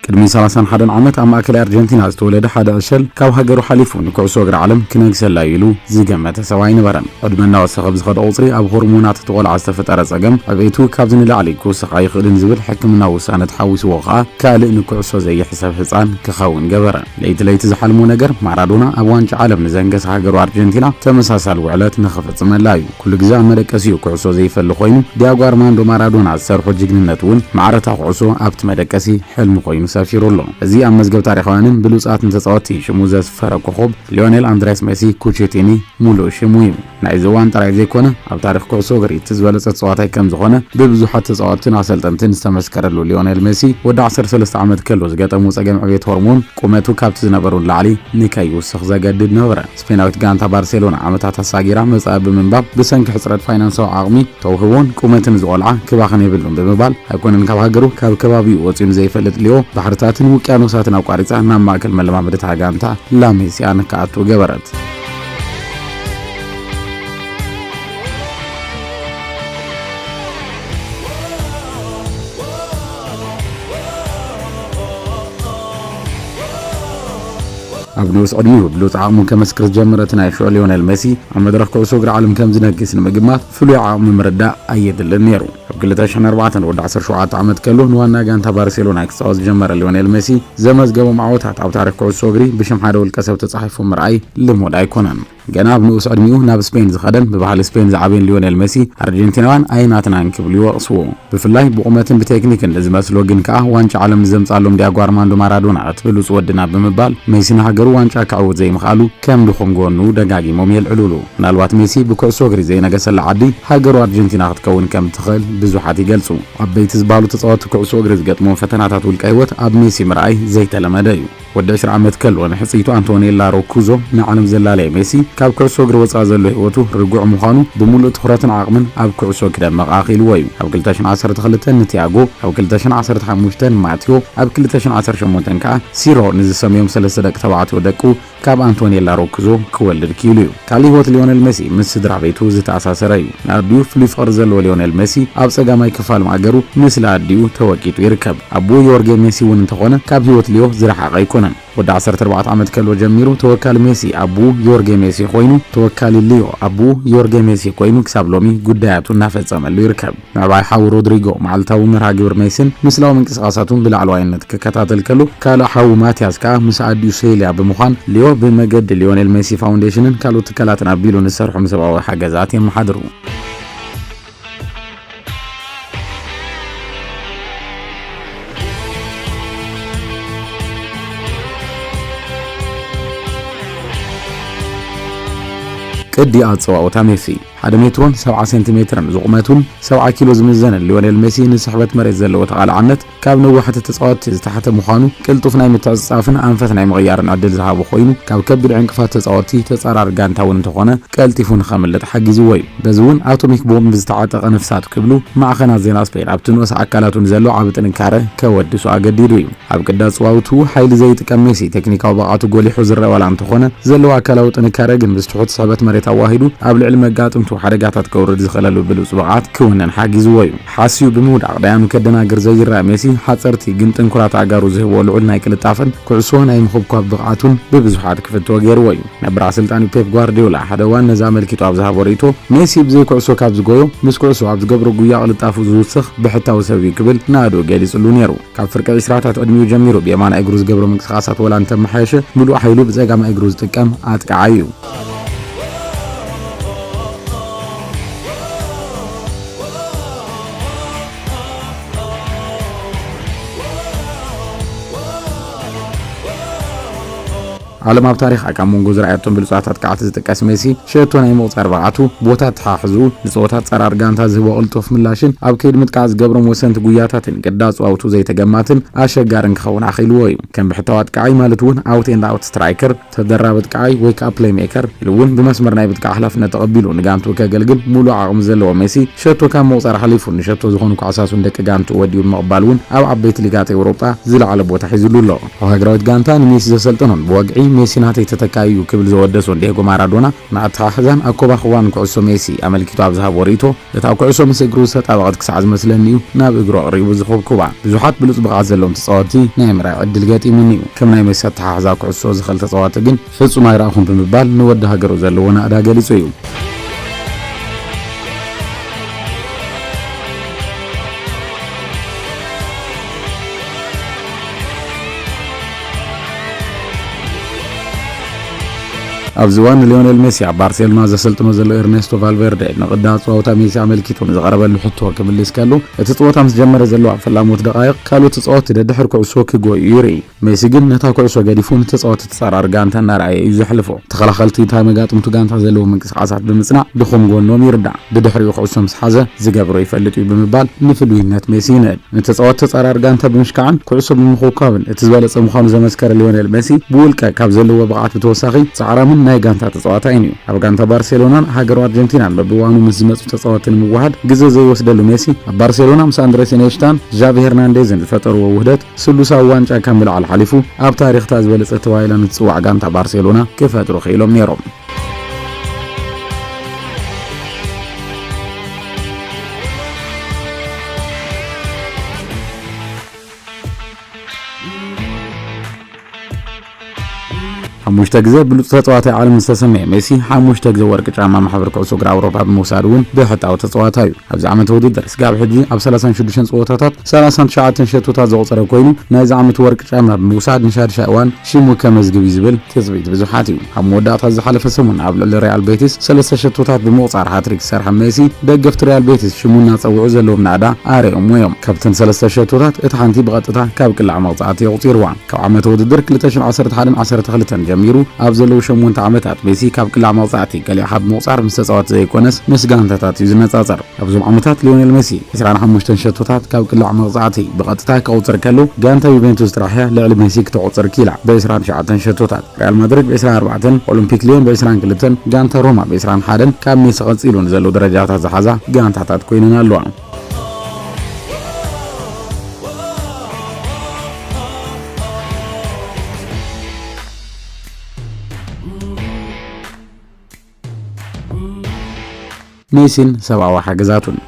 ቅድሚ ሰላሳን ሓደን ዓመት ኣብ ማእከላይ ኣርጀንቲና ዝተወለደ ሓደ ዕሸል፣ ካብ ሃገሩ ሓሊፉ ንኩዕሶ እግሪ ዓለም ክነግሰላ ኢሉ ዝገመተ ሰብ ኣይነበረን። ዕድመ እናወሰኸ ብዝኸደ ቁጽሪ፣ ኣብ ሆርሞናት እቲ ቆልዓ ዝተፈጠረ ጸገም፣ ዕቤቱ ካብዚ ንላዕሊ ክውስኽ ኣይኽእልን ዝብል ሕክምናዊ ውሳነ ተሓዊስዎ ከኣ፣ ካልእ ንኩዕሶ ዘይሕሰብ ህጻን ክኸውን ገበረ። ለይቲ ለይቲ ዝሓልሞ ነገር፣ ማራዶና ኣብ ዋንጫ ዓለም ንዘንገሰ ሃገሩ ኣርጀንቲና ተመሳሳሊ ውዕለት ንኽፍጽመላ እዩ። ኩሉ ግዜ ኣብ መደቀሲኡ ኩዕሶ ዘይፈሊ ኮይኑ፣ ዲያጎ ኣርማንዶ ማራዶና ዝሰርሖ ጅግንነት እውን፣ ማዕረታ ኩዕሶ ኣብቲ መደቀሲ ሕልሚ ኮይኑ ሰፊሩ ኣሎ። እዚ ኣብ መዝገብ ታሪኻውያንን ብሉጻትን ተጻወትቲ ሽሙ ዘስፈረ ኮኾብ፣ ሊዮኔል ኣንድሬስ ሜሲ ኩቺቲኒ፣ ሙሉእ ሽሙ እዩ። ናይዚ እዋን ጥራይ ዘይኮነ፣ ኣብ ታሪኽ ኩዕሶ እግሪ እቲ ዝበለጸ ተጻዋታይ ከም ዝኾነ ብብዙሓት ተጻወትትን ኣሰልጠንትን ዝተመስከረሉ ሊዮኔል ሜሲ፣ ወዲ ዓሰርተ ሰለስተ ዓመት ከሎ ዝገጠሙ ጸገም ዕቤት ሆርሞን፣ ቁመቱ ካብቲ ዝነበሮ ንላዕሊ ንከይውስኽ ዘገድድ ነበረ። ስፔናዊት ጋንታ ባርሴሎና ዓመታት ኣሳጊራ መጻኢ ብምንባብ፣ ብሰንኪ ሕጽረት ፋይናንሳዊ ዓቕሚ፣ ተውህቦን ቁመትን እዚ ቆልዓ ክባኽን የብሉን ብምባል፣ ኣይኮነን ካብ ሃገሩ፣ ካብ ከባቢኡ ወጺኡ ንዘይፈልጥ ሊዮ፣ ባሕርታትን ውቅያኖሳትን ኣቋሪጻ ናብ ማእከል መለማመድታ ጋንታ ላሜሲያ ንክኣቱ ገበረት። ኣብ ንኡስ ዕድሚኡ ብሉጽ ዓቕሙ ከመስክር ዝጀመረ እቲ ናይ ሽዑ ሊዮኔል ሜሲ፣ ኣብ መድረኽ ኩዕሶ እግሪ ዓለም ከም ዝነግስ ንምግማት ፍሉይ ዓቕሚ ምርዳእ ኣየድልን ነይሩ። ኣብ ክልተ ሽሕን ኣርባዕተን ወዲ ዓሰርተ ሸውዓተ ዓመት ከሎ ንዋና ጋንታ ባርሴሎና ክጻወት ዝጀመረ ሊዮኔል ሜሲ፣ ዘመዝገቦም ዓወታት ኣብ ታሪኽ ኩዕሶ እግሪ ብሽም ሓደ ውልቀ ሰብ ተጻሒፉ ምርኣይ ልሙድ ኣይኮነን። ገና ኣብ ንኡስ ዕድሚኡ ናብ ስፔን ዝኸደን ብባህሊ ስፔን ዝዓበየን ሊዮኔል ሜሲ፣ ኣርጀንቲናውያን ኣይናትናን ክብሉ ይወቕስዎ። ብፍላይ ብቑመትን ብቴክኒክን ንዝመስሎ ግን ከኣ ዋንጫ ዓለም ንዘምጻሎም ዲያጎ ኣርማንዶ ማራዶና እቲ ብሉጽ ወድና ብምባል፣ ሜሲ ንሃገሩ ዋንጫ ከዕውት ዘይምኽኣሉ ከም ድኹም ጎኑ ደጋጊሞም የልዕሉሉ። ምናልባት ሜሲ ብኩዕሶ እግሪ ዘይነገሰላ ዓዲ፣ ሃገሩ ኣርጀንቲና ክትከውን ከም ትኽእል ብዙሓት ይገልጹ። ዓበይቲ ዝበሃሉ ተጻወትቲ ኩዕሶ እግሪ ዝገጥሞም ፈተናታት ውልቀ ህይወት ኣብ ሜሲ ምርኣይ ዘይተለመደ እዩ። ወዲ ዕስራ ዓመት ከሎ ንሕጽይቱ ኣንቶኔላ ሮኩዞ ንዓለም ዘላለየ ሜሲ፣ ካብ ኩዕሶ እግሪ ወጻኢ ዘሎ ህይወቱ ርጉዕ ምዃኑ፣ ብምሉእ ትኹረትን ዓቕምን ኣብ ኩዕሶ ክደምቕ ኣኽኢልዎ እዩ። ኣብ ክልተ ሽሕን ዓሰርተ ክልተን ንቲያጎ፣ ኣብ ክልተ ሽሕን ዓሰርተ ሓሙሽተን ንማቲዮ፣ ኣብ ክልተ ሽሕን ዓሰርተ ሸሞንተን ከኣ ሲሮ ንዝሰምዮም ሰለስተ ደቂ ተባዕትዮ ደቁ ካብ ኣንቶኔላ ሮኩዞ ክወልድ ክኢሉ እዩ። ካልእ ህይወት ሊዮኔል ሜሲ ምስ ስድራ ቤቱ ዝተኣሳሰረ እዩ። ንኣዲኡ ፍሉይ ፍቕሪ ዘለዎ ሊዮኔል ሜሲ፣ ኣብ ጸጋማይ ክፋል ማእገሩ ንስለ ኣዲኡ ተወቂጡ ይርከብ። ኣቦኡ ዮርጌ ሜሲ እውን እንተኾነ፣ ካብ ህይወት ሊዮ ዝረሓቐ ኣይኮነን። ወዲ ዓሰርተ ኣርባዕተ ዓመት ከሎ ጀሚሩ ተወካሊ ሜሲ ኣቦኡ ዮርጌ ሜሲ ኮይኑ፣ ተወካሊ ሊዮ ኣቦኡ ዮርጌ ሜሲ ኮይኑ፣ ክሳብ ሎሚ ጉዳያቱ እናፈጸመሉ ይርከብ። ምዕባይ ሓው ሮድሪጎ፣ መዓልታዊ መርሃ ግብር ሜሲን ምስላዊ ምንቅስቓሳቱን ብላዕለዋይነት ክከታተል ከሎ፣ ካልእ ሓው ማቲያስ ከኣ ምስ ኣዲኡ ሴልያ ብምዃን፣ ሊዮ ብመገዲ ሊዮኔል ሜሲ ፋውንዴሽንን ካልኦት ትካላትን ኣቢሉ ንዝሰርሖም ሰብኣዊ ሓገዛት የመሓድሩ። ቅዲ ኣጸዋውታ ሜሲ። ሓደ ሜትሮን ሰብዓ ሴንቲሜትርን ዝቑመቱን ሰብዓ ኪሎ ዝምዘንን ሊዮኔል ሜሲ፣ ንስሕበት መሬት ዘለዎ ተቓላዕነት ካብ ነዋሕቲ ተጻወትቲ ዝተሓተ ምዃኑ፣ ቅልጡፍ ናይ ምትዕጽጻፍን ኣንፈት ናይ ምቕያርን ዕድል ዝሃቦ ኮይኑ፣ ካብ ከቢድ ዕንቅፋት ተጻወትቲ ተጻራሪ ጋንታ እውን እንተኾነ፣ ቀልጢፉ ንኸምልጥ ሓጊዝዎ እዩ። በዚ እውን ኣቶሚክ ቦምብ ዝተዓጠቐ ነፍሳት ክብሉ ማዕኸናት ዜና ስፔን ኣብቲ ንኡስ ኣካላቱ ንዘሎ ዓቢ ጥንካረ ከወድሶ ኣገዲዱ እዩ። ኣብ ቅዲ ኣጸዋውትኡ ሓይሊ ዘይጥቀም ሜሲ፣ ቴክኒካዊ ብቕዓቱ ጎሊሑ ዝረአ ዋላ እንተኾነ፣ ዘለዎ ኣካላዊ ጥንካረ ግን ምስ ትሑት ስሕበት መሬት ኣዋሂዱ ኣብ ልዕሊ መጋጥምቱ ሓደጋታት ከውርድ ዝኽእለሉ ብሉጽ ብቕዓት ክውንን ሓጊዝዎ እዩ። ሓስዩ ብምውዳቕ ደያኑ ከደናግር ዘይረኣ ሜሲ፣ ሓጸርቲ ግን ጥንኩራት ኣእጋሩ ዝህብዎ ልዑል ናይ ቅልጣፈን ኩዕሶ ናይ ምኹብኳብ ብቕዓቱን ብብዙሓት ክፍትዎ ገይርዎ እዩ። ነበር ኣሰልጣኒ ፔፕ ጓርዲዮላ ሓደ እዋን ነዚ ኣመልኪቱ ኣብ ዝሃቦ ርእይቶ፣ ሜሲ ብዘይ ኩዕሶ ካብ ዝጎዮ፣ ምስ ኩዕሶ ኣብ ዝገብሮ ጉያ ቅልጣፉ ዝውስኽ ብሕታዊ ሰብ እዩ ክብል ንኣድኡ ገሊጽሉ ነይሩ። ካብ ፍርቂ ዕስራታት ዕድሚኡ ጀሚሩ ብየማናይ እግሩ ዝገብሮ ምንቅስቓሳት ወላ እንተመሓየሸ፣ ምሉእ ሓይሉ ብጸጋማይ እግሩ ዝጥቀም ኣጥቃዓይ እዩ። ዓለም ኣብ ታሪኻ ካብ መንጎ ዝረኣየቶም ብሉጻት ኣጥቃዕቲ ዝጥቀስ ሜሲ፣ ሸቶ ናይ ምቑጻር ብቕዓቱ፣ ቦታ ኣተሓሕዝኡ፣ ንጸወታ ጸራር ጋንታ ዝህቦ ቅልጡፍ ምላሽን ኣብ ከይዲ ምጥቃዕ ዝገብሮም ወሰንቲ ጉያታትን ቅዲ ኣጽዋውቱ ዘይተገማትን ኣሸጋርን ክኸውን ኣኽኢልዎ እዩ። ከም ብሕታዊ ኣጥቃዓይ ማለት እውን ኣውት ኤንድ ኣውት ስትራይከር፣ ተደራቢ ኣጥቃዓይ ወይ ከኣ ፕሌይሜከር ኢሉ እውን ብመስመር ናይ ምጥቃዕ ሓላፍነት ተቐቢሉ ንጋንትኡ ከገልግል ሙሉእ ዓቕሚ ዘለዎ ሜሲ፣ ሸቶ ካብ ምቑጻር ሓሊፉ ንሸቶ ዝኾኑ ኳዕሳሱን ደቂ ጋንትኡ ወዲኡ ብምቕባል እውን ኣብ ዓበይቲ ሊጋት ኤውሮጳ ዝለዓለ ቦታ ሒዙሉ ኣሎ። ኣብ ሃገራዊት ጋንታ ንሜሲ ዘሰልጠኖን ብወግዒ ሜሲ ናተይ ተተካኢ እዩ ክብል ዘወደሶን ዲየጎ ማራዶና፣ ንኣተሓሕዛን ኣኮባኹባን ኩዕሶ ሜሲ ኣመልኪቱ ኣብ ዝሃቦ ርእይቶ፣ እታ ኩዕሶ ምስ እግሩ ዝተጣበቐት ክሳዕ ዝመስለኒ እዩ ናብ እግሩ ኣቕሪቡ ዝኹብኩባ። ብዙሓት ብሉጽ ብቕዓት ዘለዎም ተጻወትቲ ናይ ምርኣይ ዕድል ገጢሙኒ እዩ። ከም ናይ ሜሲ ኣተሓሕዛ ኩዕሶ ዝኽእል ተጻዋቲ ግን ፍጹም ኣይረኣኹን ብምባል ንወዲ ሃገሩ ዘለዎ ናእዳ ገሊጹ እዩ። ኣብዚ እዋን ንሊዮኔል ሜሲ ኣብ ባርሴሎና ዘሰልጥኖ ዘሎ ኤርኔስቶ ቫልቬርደ ንቕዲ ኣጸዋውታ ሜሲ ኣመልኪቱ ንዝቐረበሉ ሕቶ ክምልስ ከሎ፣ እቲ ጸወታ ምስ ጀመረ ዘለዋ ፈላሞት ደቓይቕ ካልኦት ተጻወትቲ ደድሕሪ ኩዕሶ ክጎዩ ይርኢ። ሜሲ ግን ነታ ኩዕሶ ገዲፉ ንተጻወትቲ ተጻራሪ ጋንታ እናረኣየ እዩ ዘሕልፎ። ተኸላኸልቲ እታ መጋጥምቱ ጋንታ ዘለዎ ምንቅስቓሳት ብምጽናዕ ድኹም ጎኖም ይርዳእ። ብድሕሪኡ ኩዕሶ ምስ ሓዘ ዝገብሮ ይፈልጥ እዩ ብምባል ንፍሉይነት ሜሲ ይንእድ። ንተጻወትቲ ተጻራሪ ጋንታ ብምሽካዕን ኩዕሶ ብምኹብኳብን እቲ ዝበለጸ ምዃኑ ዘመስከረ ሊዮኔል ሜሲ፣ ብውልቀ ካብ ዘለዎ ብቕዓት ብተወሳኺ ጻዕራምን ናይ ጋንታ ተጻዋታይን እዩ። ኣብ ጋንታ ባርሴሎናን ሃገሩ ኣርጀንቲናን በብእዋኑ ምስ ዝመጹ ተጻወትቲ ንምውሃድ ግዜ ዘይወስደሉ ሜሲ፣ ኣብ ባርሴሎና ምስ ኣንድሬስ ኢኔሽታን ዣቪ ሄርናንዴዝን ዝፈጠርዎ ውህደት ስሉሳዊ ዋንጫ ካብ ምልዓል ሓሊፉ ኣብ ታሪኽታ ዝበለጸ ተባሂላ ንትጽዋዕ ጋንታ ባርሴሎና ክፈጥሩ ክኢሎም ነይሮም። ሓሙሽተ ግዜ ብሉጽ ተጻዋታይ ዓለም ዝተሰመየ ሜሲ፣ ሓሙሽተ ግዜ ወርቂ ጫማ ማሕበር ኩዕሶ እግሪ ኣውሮፓ ብምውሳድ እውን ብሕታዊ ተጻዋታይ እዩ። ኣብዚ ዓመት ውድድር ስጋብ ሕጂ ኣብ ሰላሳን ሽዱሽተን ጸወታታት ሰላሳን ትሽዓተን ሸቶታት ዘቑጸረ ኮይኑ፣ ናይዚ ዓመት ወርቂ ጫማ ብምውሳድ ንሻድሻይ እዋን ሽሙ ከመዝግብ እዩ ዝብል ትጽቢት ብዙሓት እዩ። ኣብ መወዳእታ ዝሓለፈ ሰሙን ኣብ ልዕሊ ሪያል ቤቲስ ሰለስተ ሸቶታት ብምቑጻር ሃትሪክ ዝሰርሐ ሜሲ፣ ደገፍቲ ሪያል ቤቲስ ሽሙ እናጸውዑ ዘለዎም ናእዳ ኣርእዮምዎ እዮም። ካብተን ሰለስተ ሸቶታት እታ ሓንቲ ብቐጥታ ካብ ቅላዕ መቕጻዕቲ የቑጺርዋ። ካብ ዓመተ ውድድር ክልተ ሽሕን ዓሰርተ ሓደን ዓሰርተ ክልተን ጀሚሩ ኣብ ዘለዉ ሸሞንተ ዓመታት ሜሲ ካብ ቅላዕ መቕጻዕቲ ገሊኡ ካብ ምቑጻር ምስ ተጻወቲ ዘይኮነስ ምስ ጋንታታት እዩ ዝነጻጸር። ኣብዞም ዓመታት ሊዮኔል ሜሲ ዕስራን ሓሙሽተን ሸቶታት ካብ ቅላዕ መቕጻዕቲ ብቐጥታ ከቑጽር ከሎ፣ ጋንታ ዩቬንቱስ ጥራሕ እያ ልዕሊ ሜሲ ክተቑጽር ኪኢላ ብዕስራን ትሽዓተን ሸቶታት። ሪያል ማድሪድ ብዕስራን ኣርባዕተን፣ ኦሎምፒክ ሊዮን ብዕስራን ክልተን፣ ጋንታ ሮማ ብዕስራን ሓደን ካብ ሜሲ ቀጺሉ ንዘለዉ ደረጃታት ዝሓዛ ጋንታታት ኮይነን ኣለዋ። ሜሲን ሰብኣዊ ሓገዛቱን።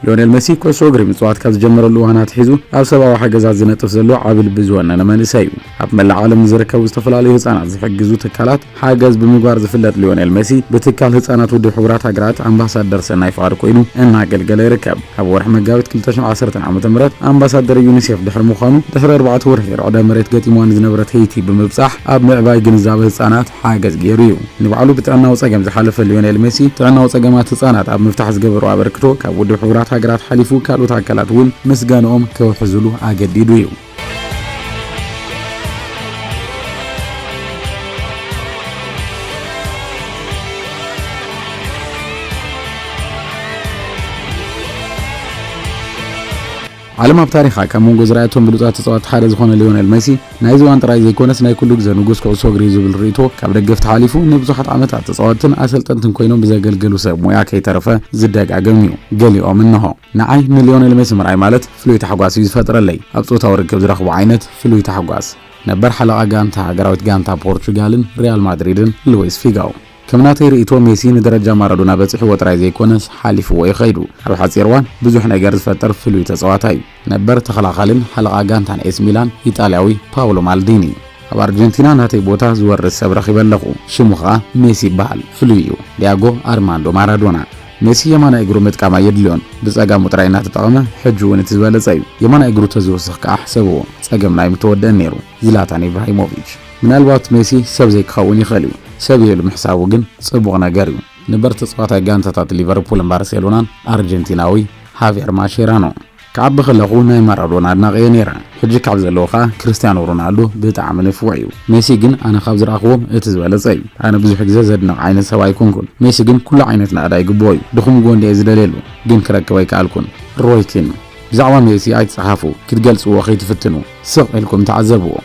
ሊዮኔል ሜሲ ኩዕሶ እግሪ ምጽዋት ካብ ዝጀመረሉ እዋን ኣትሒዙ ኣብ ሰብኣዊ ሓገዛት ዝነጥፍ ዘሎ ዓቢ ልቢ ዝወነነ መንእሰይ እዩ። ኣብ መላእ ዓለም ንዝርከቡ ዝተፈላለዩ ህጻናት ዝሕግዙ ትካላት ሓገዝ ብምግባር ዝፍለጥ ሊዮኔል ሜሲ ብትካል ህጻናት ውድብ ሕቡራት ሃገራት ኣምባሳደር ሰናይ ፍቓድ ኮይኑ እናገልገለ ይርከብ። ኣብ ወርሒ መጋቢት ክልተ ሽሕን ዓሰርተን ዓመተ ምህረት ኣምባሳደር ዩኒሴፍ ድሕሪ ምዃኑ፣ ድሕሪ ኣርባዕተ ወርሒ ርዕደ መሬት ገጢምዋ ንዝነበረት ሄይቲ ብምብጻሕ ኣብ ምዕባይ ግንዛበ ህጻናት ሓገዝ ገይሩ እዩ። ንባዕሉ ብጥዕናዊ ጸገም ዝሓለፈ ሊዮኔል ሜሲ፣ ጥዕናዊ ጸገማት ህጻናት ኣብ ምፍታሕ ዝገበሮ ኣበርክቶ ካብ ውድብ ሕቡራት ሃገራት ሓሊፉ ካልኦት ኣካላት እውን ምስጋንኦም ከውሕዝሉ ኣገዲዱ እዩ። ዓለም ኣብ ታሪኻ ካብ መንጎ ዝረኣየቶም ብሉጻት ተጻወትቲ ሓደ ዝኾነ ሊዮኔል ሜሲ፣ ናይዚ እዋን ጥራይ ዘይኮነስ ናይ ኩሉ ግዜ ንጉስ ኩዕሶ እግሪ እዩ ዝብል ርእይቶ ካብ ደገፍቲ ሓሊፉ ንብዙሓት ዓመታት ተጻወትትን ኣሰልጠንትን ኮይኖም ብዘገልገሉ ሰብ ሞያ ከይተረፈ ዝደጋገም እዩ። ገሊኦም እንሆ። ንዓይ ንሊዮኔል ሜሲ ምርኣይ ማለት ፍሉይ ታሕጓስ እዩ ዝፈጥረለይ። ኣብ ጾታዊ ርክብ ዝረኽቦ ዓይነት ፍሉይ ታሕጓስ። ነበር ሓለቓ ጋንታ ሃገራዊት ጋንታ ፖርቹጋልን ሪያል ማድሪድን ሉዊስ ፊጋው። ከም ናተይ ርእይቶ ሜሲ ንደረጃ ማራዶና በጺሕዎ ጥራይ ዘይኮነስ ሓሊፍዎ እዩ ኸይዱ። ኣብ ሓጺር እዋን ብዙሕ ነገር ዝፈጥር ፍሉይ ተጻዋታይ እዩ። ነበር ተኸላኻልን ሓለቓ ጋንታን ኤስ ሚላን ኢጣልያዊ ፓውሎ ማልዲኒ። ኣብ ኣርጀንቲና ናተይ ቦታ ዝወርስ ሰብ ረኺበ ኣለኹ። ሽሙ ኸኣ ሜሲ ይበሃል። ፍሉይ እዩ። ዲያጎ ኣርማንዶ ማራዶና። ሜሲ የማናይ እግሩ ምጥቃም ኣየድልዮን። ብጸጋሙ ጥራይ እናተጠቐመ ሕጂ እውን እቲ ዝበለጸ እዩ። የማናይ እግሩ ተዝውስኽ ከኣ ሕሰብዎ። ጸገምና እዩ ምተወደአ ነይሩ። ዝላታን ኢብራሂሞቪች። ምናልባት ሜሲ ሰብ ዘይክኸውን ይኽእል እዩ። ሰብ እዩ ኢሉ ምሕሳቡ ግን ጽቡቕ ነገር እዩ። ነበር ተጻዋታይ ጋንታታት ሊቨርፑልን ባርሴሎናን ኣርጀንቲናዊ ሃቬር ማሼራኖ። ክዓቢ ከለኹ ናይ ማራዶና ኣድናቒ እየ ነይረ። ሕጂ ካብ ዘለዉ ኸኣ ክርስትያኖ ሮናልዶ ብጣዕሚ ንፍዕ እዩ። ሜሲ ግን ኣነ ካብ ዝረኣኽዎም እቲ ዝበለጸ እዩ። ኣነ ብዙሕ ግዜ ዘድንቕ ዓይነት ሰብ ኣይኮንኩን። ሜሲ ግን ኩሉ ዓይነት ናእዳ ይግብኦ እዩ። ድኹም ጎንዲ እየ ዝደልየሉ፣ ግን ክረክብ ኣይከኣልኩን። ሮይ ኪን። ብዛዕባ ሜሲ ኣይትጸሓፉ፣ ክትገልጽዎ ከይትፍትኑ። ስቕ ኢልኩም ተዓዘብዎ።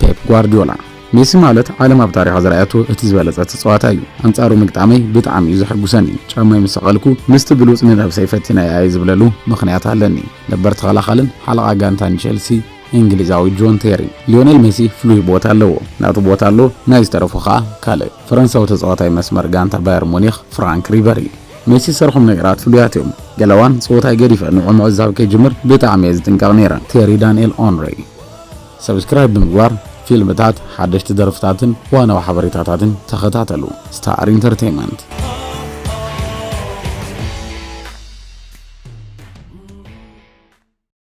ፔፕ ጓርዲዮላ። ሜሲ ማለት ዓለም ኣብ ታሪኻ ዝረኣየቶ እቲ ዝበለጸ ተጻዋታይ እዩ። ኣንጻሩ ምግጣመይ ብጣዕሚ እዩ ዘሐጉሰኒ። ጫማይ ምስ ሰቐልኩ ምስቲ ብሉጽ ንነብሰይ ፈቲናያ እየ ዝብለሉ ምኽንያት ኣለኒ። ነበር ተኸላኻልን ሓለቓ ጋንታን ቸልሲ እንግሊዛዊ ጆን ቴሪ። ሊዮኔል ሜሲ ፍሉይ ቦታ ኣለዎ። ናቱ ቦታ ኣሎ፣ ናይ ዝተረፉ ኸኣ ካልእ። ፈረንሳዊ ተጻዋታይ መስመር ጋንታ ባየር ሙኒኽ ፍራንክ ሪበሪ። ሜሲ ዝሰርሖም ነገራት ፍሉያት እዮም። ገለዋን ጸወታይ ገዲፈ ንዑ ምዕዛብ ከይጅምር ብጣዕሚ እየ ዝጥንቀቕ ነይረ። ቴሪ ዳንኤል ኦንሪ። ሰብስክራይብ ብምግባር ፊልምታት፣ ሓደሽቲ ደርፍታትን ዋናዊ ሓበሬታታትን ተኸታተሉ። ስታር ኢንተርቴይንመንት።